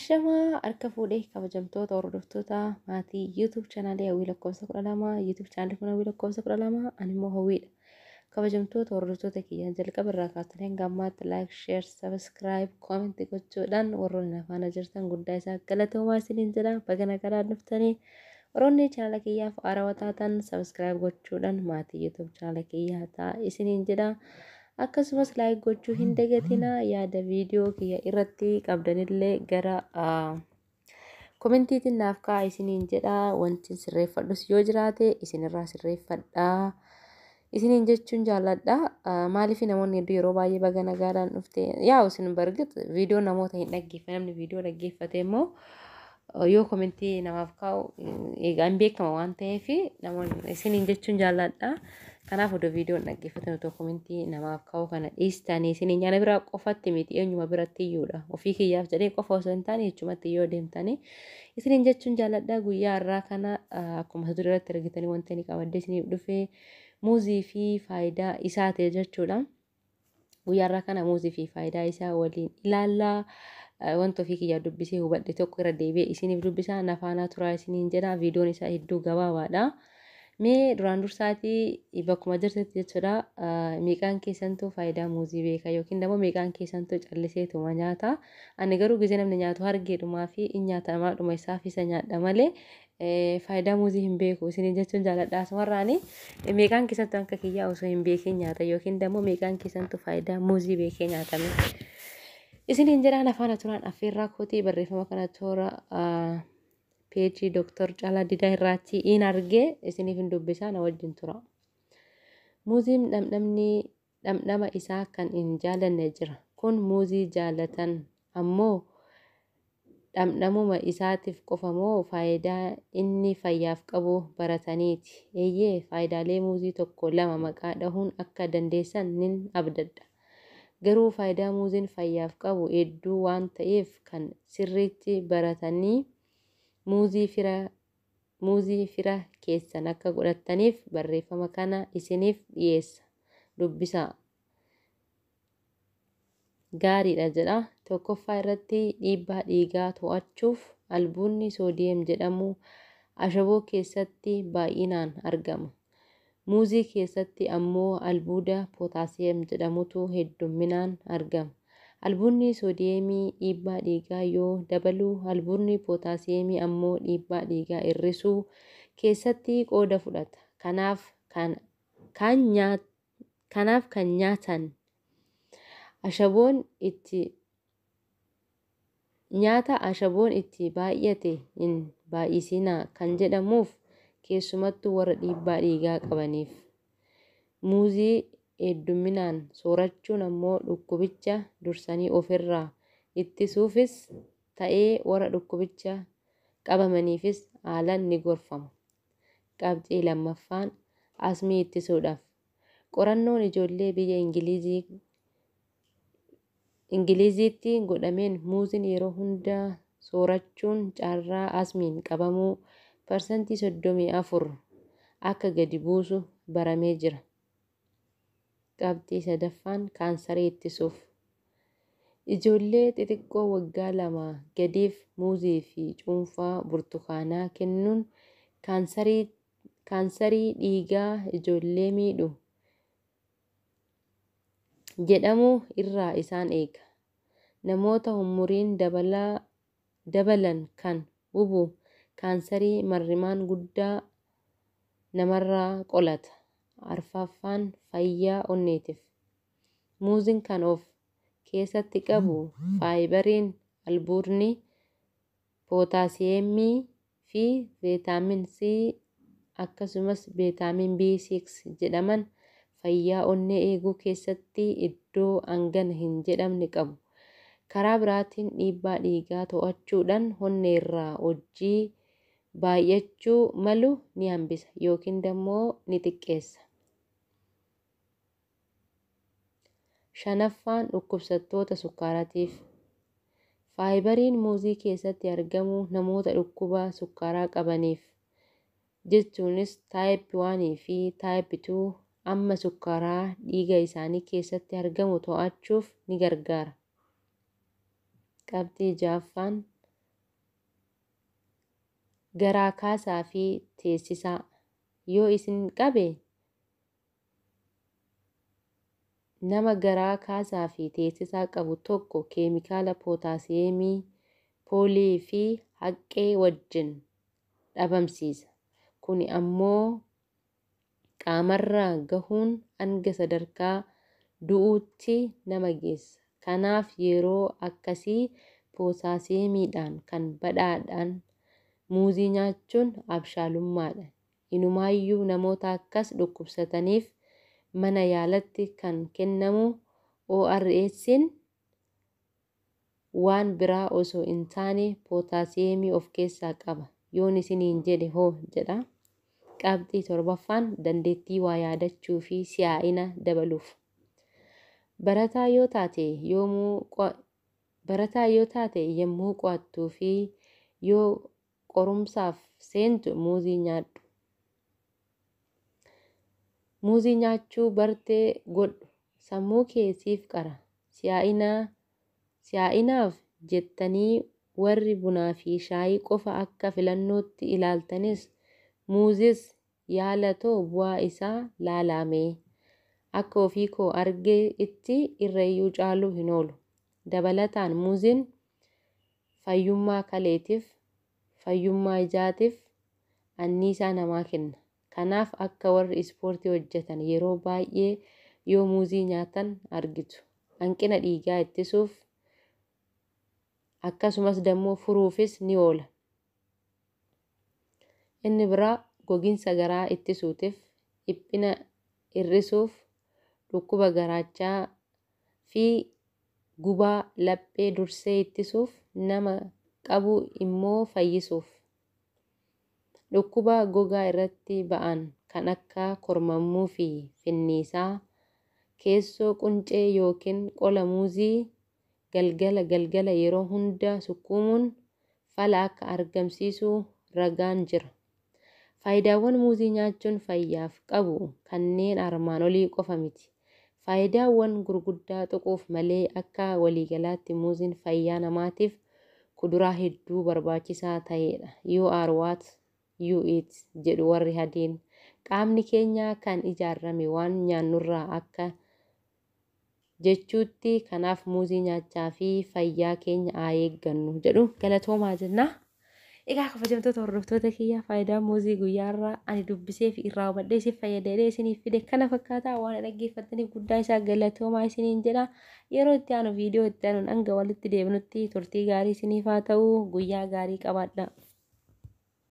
Ashamaa harka fuudhee kabajamtoota hordoftoota maatii YouTube chaanaalii Hawwii lakkoofsa 12. YouTube chaanaalii kun Hawwii lakkoofsa 12, ani immoo Hawwiidha. Kabajamtoota hordoftoota kiyyaan jalqaba irraa kaastanii hanga ammaatti like, share, subscribe, comment gochuudhaan warroonni na faana jirtan guddaa isaa galatoomaa isiniin jedha. Baga nagaan dhuftanii. Warroonni chaanala kiyyaaf haarawaa taatan subscribe gochuudhaan maatii YouTube chaanala kiyyaa ta'a isiniin jedha. Akkasumas like gochuu hin dagatinaa. Yaada viidiyoo kiyya irratti qabdanillee gara komentiitiin naaf kaa'aa isiniin jedha. Wanti sirreeffadhus yoo jiraate isinirraa sirreeffadhaa isiniin jechuun jaalladha. Maaliif namoonni hedduu yeroo baay'ee baga nagaadhaan dhufte yaa isin bargit viidiyoo namoota hin dhaggeeffanne, namni viidiyoo dhaggeeffate immoo yoo komentii namaaf kaa'u egaa hin beekama waan ta'eef namoonni isiniin jechuun jaalladha. Kanaaf odoo viidiyoon dhaggeeffatan otoo komentii namaaf kaa'u kana dhiistanii isiniin nyaana biraa qofatti miti, eenyuma biratti iyyuudha. Ofii kiyyaaf jedhee qofa osoo hin taane jechumatti yoo deemtanii isiniin jechuun jaalladha. Guyyaa har'aa kana akkuma isa duratti argitanii wanti ani qabadde isiniif dhufee muuzii fi faayidaa isaa ta'e jechuudha. Guyyaa har'aa kana muuzii fi faayidaa isaa waliin ilaallaa. Wanta ofii kiyyaa dubbisee hubadhe tokko irra deebi'ee isiniif dubbisaa, na faanaa turaa isiniin jedha. Viidiyoon isaa hedduu gabaabaadha. Mee duraan dursaatii bakkuma jirtetti jechuudha, meeqaan keessantuu faayidaa muuzii beeka yookiin immoo meeqaan keessantuu calliseetuma nyaata? Ani garuu gizee namni nyaatu hargeedhumaa fi in nyaatamaadhuma isaaf isa nyaadha malee faayidaa muuzii hin beeku isiniin jechuun jaalladha. Asumarraani meeqaan keessantuu akka kiyyaa osoo hin beekin nyaata yookiin immoo meeqaan keessantuu faayidaa muuzii beekee nyaatame? Isiniin jedhaan, afaan turaan affeerraa kootii. Barreeffama kana toora peejii Dooktar Caalaa Didaa irraatti in argee isiniif hin dubbisaa, na wajjin tura. Muuziin dhamdhamni dhamdhama isaa kan hin jaalanne jira. Kun muuzii jaalatan ammoo dhamdhamuma isaatiif qofa moo faayidaa inni fayyaaf qabu barataniiti? Eeyyee, faayidaalee muuzii tokko lama maqaa dhahuun akka dandeessan nin abdadha. Garuu faayidaa muuziin fayyaaf qabu hedduu waan ta'eef kan sirriitti baratanii muuzii fira keessan akka godhattaniif barreeffama kana isiniif dhiyeessa. Dubbisaa. Gaariidha jedha. Tokkoffaa irratti dhiibbaa dhiigaa to'achuuf albuudni soodiyem jedhamu ashaboo keessatti baay'inaan argama. Muuzii keessatti ammoo albuuda pootaasiyem jedhamutu heddumminaan argama. Albuudni soodiyeemii dhiibbaa dhiigaa yoo dabalu, albuudni pootaasiyeemii ammoo dhiibbaa dhiigaa hir'isuu keessatti qooda fudhata. Kanaaf kan nyaatan ashaboon itti nyaata ashaboon itti baay'ate hin baay'isinaa kan jedhamuuf keessumattuu warra dhiibbaa dhiigaa qabaniif. Muuzii heddumminaan soorachuun ammoo dhukkubicha dursanii ofirraa ittisuufis ta'ee warra dhukkubicha qabamaniifis haalaan ni gorfama. Qabxii lammaffaan asmii ittisuudhaaf. Qorannoon ijoollee biyya Ingiliziitti godhameen muuziin yeroo hunda soorachuun carraa asmiin qabamuu 34% akka gadi buusu baramee jira. Qabxii sadaffaan kaansarii ittisuuf. Ijoollee xixiqqoo waggaa 2 gadiif muuzii fi cuunfaa burtukaanaa kennuun kaansarii dhiigaa ijoollee miidhu jedhamu irraa isaan eega. Namoota umuriin dabalan kan hubu kaansarii marrimaan guddaa namarraa qolata. Arfaffaan fayyaa onneetiif. Muuziin kan of keessatti qabu faayibariin, albuudni pootaasiyeemii fi viitaamin C akkasumas viitaamin B6 jedhaman fayyaa onnee eeguu keessatti iddoo hangana hin jedhamne qabu. Karaa biraatiin dhiibbaa dhiigaa to'achuudhaan onneerraa hojii baay'achuu malu ni hambisa yookiin immoo ni xiqqeessa. Shanaffaan dhukkubsattoota sukkaaraatiif. Faayibariin muuzii keessatti argamu namoota dhukkuba sukkaaraa qabaniif, jechuunis type 1 fi type 2, amma sukkaaraa dhiiga isaanii keessatti argamu to'achuuf ni gargaara. Qabxii ja'affaan Garaa kaasaa fi teessisaa. Yoo isin qabe nama garaa kaasaa fi teessisaa qabu tokko keemikaala pootaasiyeemii, poolii fi haqqee wajjin dhabamsiisa. Kuni ammoo qaamarra gahuun hanga sadarkaa du'uutti nama geessa. Kanaaf yeroo akkasii pootaasiyeemiidhaan kan badhaadhaan muuzii nyaachuun abshaalummaadha. Inumaayyuu namoota akkas dhukkubsataniif mana yaalatti kan kennamu ORS'n waan biraa osoo hin taane pootaasiyeemii of keessaa qaba. Yoon isiniin jedhe hoo jedha. Qabxii torbaffaan dandeettii waa yaadachuu fi si'aa'ina dabaluuf. Barataa yoo taate barataa yoo taate yommuu qo'attuu fi yoo qorumsaaf seentu muuzii nyaadhu. Muuzii nyaachuu bartee godhu. Sammuu kee siif qara. Si'aa'inaaf jettanii warri bunaa fi shaayii qofa akka filannootti ilaaltanis muuzis yaalatoo bu'aa isaa laalame. Akka ofii koo argee itti irrayyuu caaluu hin oolu. Dabalataan muuziin fayyummaa kaleetiif, fayyummaa ijaatiif anniisaa namaa kenna. Kanaaf akka warri ispoortii hojjetan yeroo baay'ee yoo muuzii nyaatan argitu. Hanqina dhiigaa ittisuuf akkasumas dammoo furuufis ni oola. Inni biraa gogiinsa garaa ittisuutiif, dhiphina hir'isuuf, dhukkuba garaachaa fi gubaa laphee dursee ittisuuf, nama qabu immoo fayyisuuf. Dhukkuba gogaa irratti ba'an kan akka kormammuu fi finniisaa, keessoo quncee yookiin qola muuzii galgala galgala yeroo hunda sukkuumuun fala akka argamsiisu ragaan jira. Faayidaawwan muuzii nyaachuun fayyaaf qabu kanneen armaan olii qofa miti. Faayidaawwan gurguddaa tuquuf malee akka waliigalaatti muuziin fayyaa namaatiif kuduraa hedduu barbaachisaa ta'edha. You are what you eat jedhu warri adiin. Qaamni keenya kan ijaarame waan nyaannurraa akka jechuutti kanaaf muuzii nyaachaa fi fayyaa keenya haa eeggannu jedhu galatoomaa jenna. Egaa kabajamtoota hordoftoota kiyyaa faayidaa muuzii guyyaarraa ani dubbisee fi irraa hubadhee isin fayyadee isiniif fide kana fakkaataa waan dhaggeeffattaniif guddaa isaa galatoomaa isiniin jedha. Yeroo itti aanu viidiyoo itti aanuun hanga walitti deebinutti turtii gaarii isiniif haa ta'u guyyaa gaarii qabaadha.